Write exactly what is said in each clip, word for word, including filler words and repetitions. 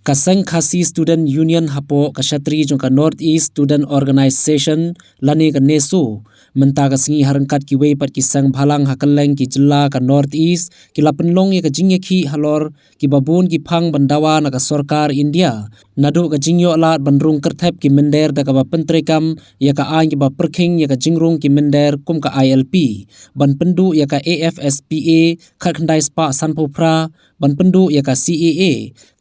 Ka Seng Khasi Student Union hapoh ka shatri jong ka North East Student Organization lane ka NESO mynta ka sngi ha ryngkat kiwei pat ki seng bhalang ha kylleng ki jylla ka North East ki la pynlong ïa ka jingïakhih halor kiba bun ki phang ban dawa na ka sorkar India naduh ka jingïoh lad ban rung kyrthep ki mynder da kaba pyntreikam ïa ka aiñ kaba pyrkhing ïa ka jingrung ki mynder kum ka I L P, ban pynduh ïa ka A F S P A khatkhyndai spah sanphew phra, ban pynduh ïa ka C A A,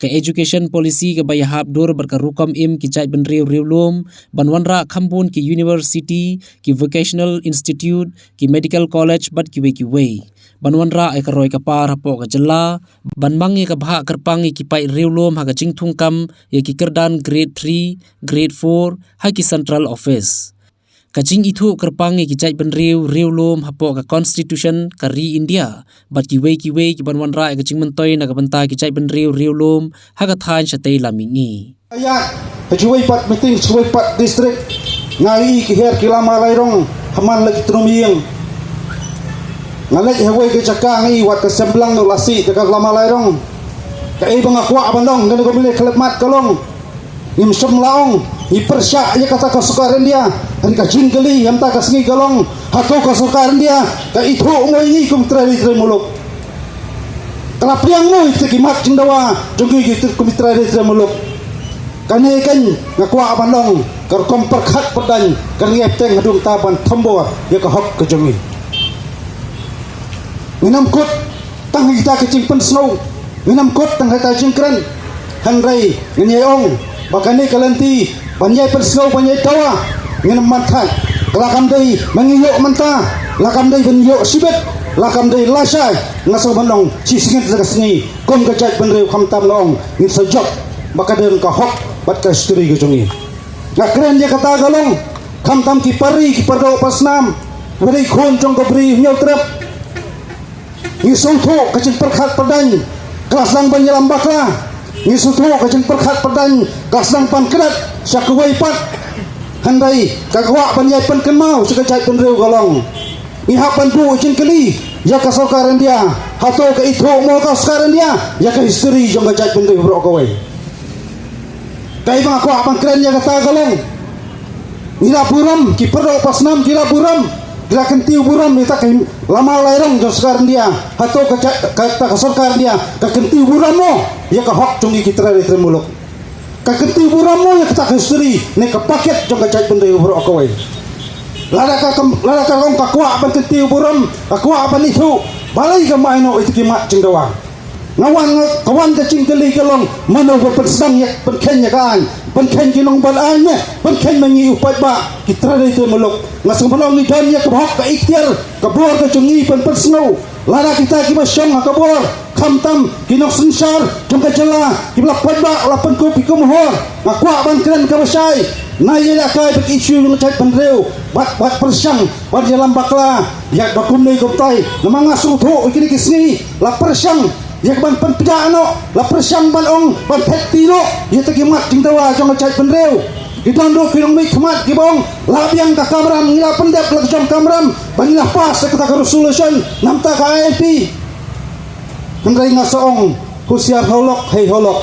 ka Education Policy kaba ïahap dur bad ka rukom im ki jaitbynriew riewlum, ban wanrah khambun ki university, ki vocational institute, ki medical college bad kiwei kiwei, ban wanrah ïa ka roi ka par hapoh ka jylla, ban mang ïa ka bhah kyrpang ïa ki paid riewlum ha ka jingthungkam ïa ki kyrdan grade three, grade four ha ki central office. Ka jingithuh kyrpang ïa ki jaitbynriew riewlum hapoh ka Constitution ka ri India bad kiwei kiwei ki ban wanrah ïa ka jingmyntoi na ka bynta ki jaitbynriew riewlum ha ka thaiñ shatei lam mihngi. Ïa, ha kiwei pat meeting, ha kiwei pat district, nga ïohi ki her ki lama lairong ha man la ki tnum ïing. Nga leit ha wei ka jaka nga ïohi wat ka semblang la sih da ka lama lairong. Kaei ba nga kwah ban ong, kane ka bynta ka lehmat ka long. Ngim shym la ong, ngi pyrshah ïa kata ka sorkar India, hynrei ka jingkylli ha mynta ka sngi ka long, hato ka sorkar India ka ithuh mo ïa ngi kum trai ri trai muluk? Ka la pdiang mo ïa kita ki mat jingdawa jong ngi ki kum trai ri trai muluk? Kane kan nga kwah ban ong, ka rukom pyrkhat pyrdain ka ngi ap teng haduh mynta ban thombor ïa ka hok ka jong ngi. Ngin ym kut tang ha kita ki jingpynsngew, ngin ym kut tang ha kita ki jingkren. Hynrei ngin ïai ong ba kane ka lynti ban ïai pynsngew, ban ïai dawa, ngin ym man thait. Ka la kam dei ba ngi ïoh mynta, la kam dei ban ïoh shibit, la kam dei lashai. Nga sngewbha ban ong, shi sngewbha ka sngi kum ka jaitbynriew khamtam nga ong ngin sa jop ba ka don ka hok bad ka history ka jong ngi. Nga kren ïa kata ka long khamtam ki pari, ki pardoh pasnam, ba dei khun jong ka Bri Hynñiewtrep. Ngi sngewthuh ka jingpyrkhat pyrdain ka la sdang ban ïalam bakla. Ngi sngewthuh ka jingpyrkhat pyrdain ka la sdang ban klet sha kawei pat. Hynrei ka kwah ban ïai pynkynmaw sha ka jaitbynriew ka long, ngi hap ban buh jingkylli ïa ka sorkar India, hato ka ithuh mo ka sorkar India ïa ka history jong ka jaitbynriew baroh kawei? Kaei ba nga kwah ban kren ïa kata ka long, ngi la burom, ki pardoh pasnam ki la burom, ki la kyntiew burom ïa kata ka lama lairong jong sorkar India. Hato ka, ka, ka sorkar India ka kyntiew burom mo ïa ka hok jong ngi ki trai ri trai muluk? Ka kyntiew burom mo ïa kata ka history ne ka paket jong ka jaitbynriew baroh kawei? Lada ka kam, lada ka long ka kwah ban kyntiew burom, ka kwah ban ithuh, balei kam ai noh ïa kita ki mat jingdawa? Nga wan, nga, ka wan ka jingkylli ka long, mano ba pynshong ïa, pynkheiñ ïa ka aiñ, pynkheiñ ki nongbat aiñ ne pynkheiñ ma ngi u paidbah ki trai ri trai muluk? Nga sngewbha ban ong ngi don ïa ka hok, ka ikhtiar, ka bor ka jong ngi ban pynsngew. Lada kita kiba shong ha ka bor, khamtam ki nongsynshar jong ka jylla kiba la paidbah la pynkup ïa ka mohor, nga kwah ban kren kaba shai. Nai ïalehkai bad ki issue jong ka jaitbynriew, bad, bad pyrshang ban ïalam bakla ïa da kumne kumtai. Namar nga sngewthuh ïa kine ki sngi la pyrshang ïa ka ban pynpdiang noh, la pyrshang ban ong ban thep ti noh ïa kita ki mat jingdawa jong ka jaitbynriew. Ki don ruh ki nongmihkhmat kiba ong la biang ka kamram, ngi la pyndep la ka jong kamram ba ngi la pass ïa kata ka resolution na bynta ka I L P. Hynrei nga sa ong, husiar halok hei halok,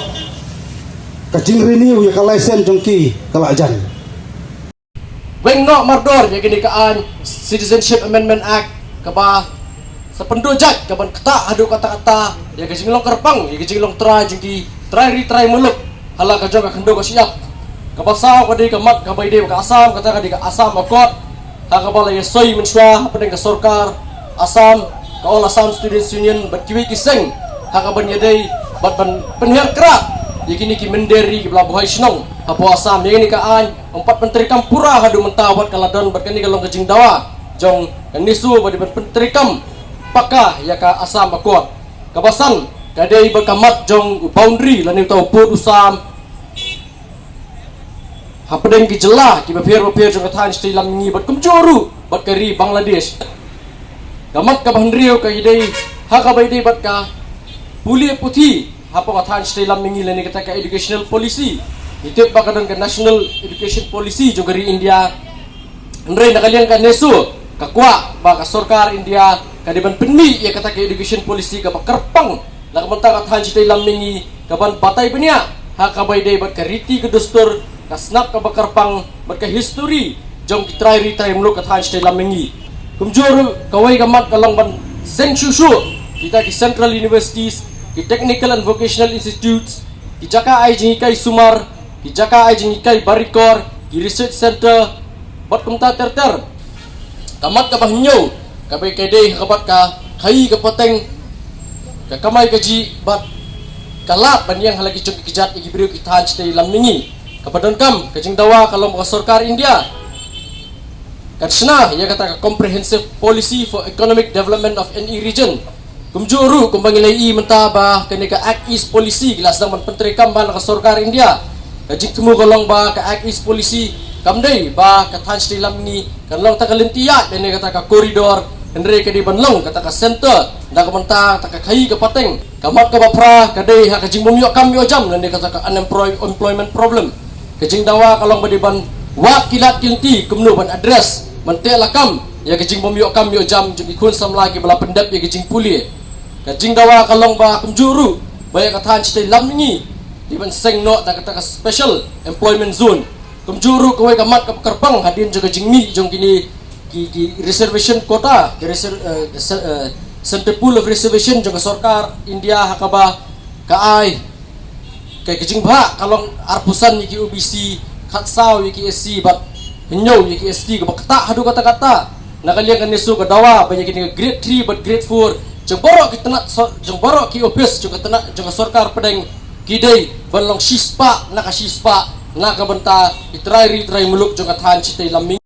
ka jingrenew ïa ka license jong ki ka la jan. Weng noh mardor ïa kane ka aiñ Citizenship Amendment Act kaba sa pynduh jait ka ban ktah haduh katta katta ïa ka jinglong kyrpang, ïa ka jinglong trai jong ki trai ri trai muluk ha la ka jong ka khyndew ka shyiap. Kaba saw ka dei ka mat kaba ïadei bad ka Assam, kata ka dei ka Assam Accord, ha kaba la ïasoi mynshuwa hapdeng ka sorkar Assam, ka All Assam Students Union bad kiwei ki seng, ha kaba ïadei bad ban pynhiar krad ïa kine ki mynder ri kiba la buhai shnong hapoh Assam. Ïa kane ka aiñ ym pat pyntreikam pura haduh mynta, wat ka la don bad kane ka long ka jingdawa jong ka NESO ba dei ban pyntreikam paka ïa ka Assam Accord. Kaba san ka dei bad ka mat jong u boundary lane uta u pud u sam hapdeng ki jylla kiba pher ba pher jong ka thaiñ shatei lam mihngi bad kumjuh ruh bad ka ri Bangladesh. Ka mat kaba hynriew ka ïadei ha kaba ïadei bad ka pule puthi hapoh ka thaiñ shatei lam mihngi lane kata ka educational policy. Ngi tip ba ka don ka National Education Policy jong ka ri India. Hynrei na ka liang ka NESO ka kwah ba ka sorkar India ka dei ban pynmih ïa kata ka education policy kaba kyrpang na ka bynta ka thaiñ shatei lam mihngi, ka ban batai bniah Ha kaba ïadei bad ka riti ka dustur, ka snap kaba kyrpang bad ka histori jong ki trai ri trai muluk ka thaiñ shatei lam mihngi. Kumjuh ruh kawei ka mat ka long ban seng shuh shuh kita ki central universities, ki technical and vocational institutes, ki jaka ai jinghikai sumar, ki jaka ai jinghikai barikor, ki research center bad kumta ter ter. Ka mat kaba hynñiew kaba ka dei ha kaba ka khaïi ka pateng, ka kamai kajih bad ka lad ban ïeng ha la ki jong ki kjat ïa ki briew ki thaiñ shatei lam mihngi. Kaba donkam ka jingdawa ka long ba ka sorkar India kan shna ïa kata ka comprehensive policy for economic development of any region. Kumjuh ruh kumba ngi la ïohi mynta ba kane ka Act East Policy ki la sdang ban pyntreikam bha na ka sorkar India. Ka jingthmu ka long ba ka Act East Policy kam dei ba ka thaiñ shatei lam mihngi kan long ta ka lynti ïaid lane kata ka corridor, hynrei ka dei ban long kata ka center na ka bynta kata ka khaïi ka pateng. Ka mat kaba phra ka dei ha ka jingbym ïoh kam ïoh jam lane kata ka unemploy- employment problem. Ka jingdawa ka long ba dei ban wad ki lad ki lynti kumno ban address, ban teh lakam ïa ka jingbym ïoh kam ïoh jam jong ki khun samla kiba la pyndep ïa ka jingpule. Ka jingdawa ka long ba kumjuh ruh ba ïa ka thaiñ shatei lam mihngi dei ban seng noh da kata ka special employment zone. Kumjuh ruh kawei ka mat kaba kyrpang hadien jong ka jingmih jong kine ki, ki reservation quota, ki reser- eh, ki se- eh, central pool of reservation jong ka sorkar India ha kaba ka ai ka, ka jingbha ka long arphew san ïa ki O B C, khatsaw ïa ki S C bad hynñiew ïa ki S T kaba ktah haduh katta katta. Na ka liang kane shu ka dawa ba ïa kine ka grade three bad grade four jong baroh ki tnat sor- jong baroh ki office jong ka tnat jong ka sorkar pdeng ki dei ban long shispah na ka shispah na ka bynta ki trai ri trai muluk jong ka thaiñ shatei lam mihngi.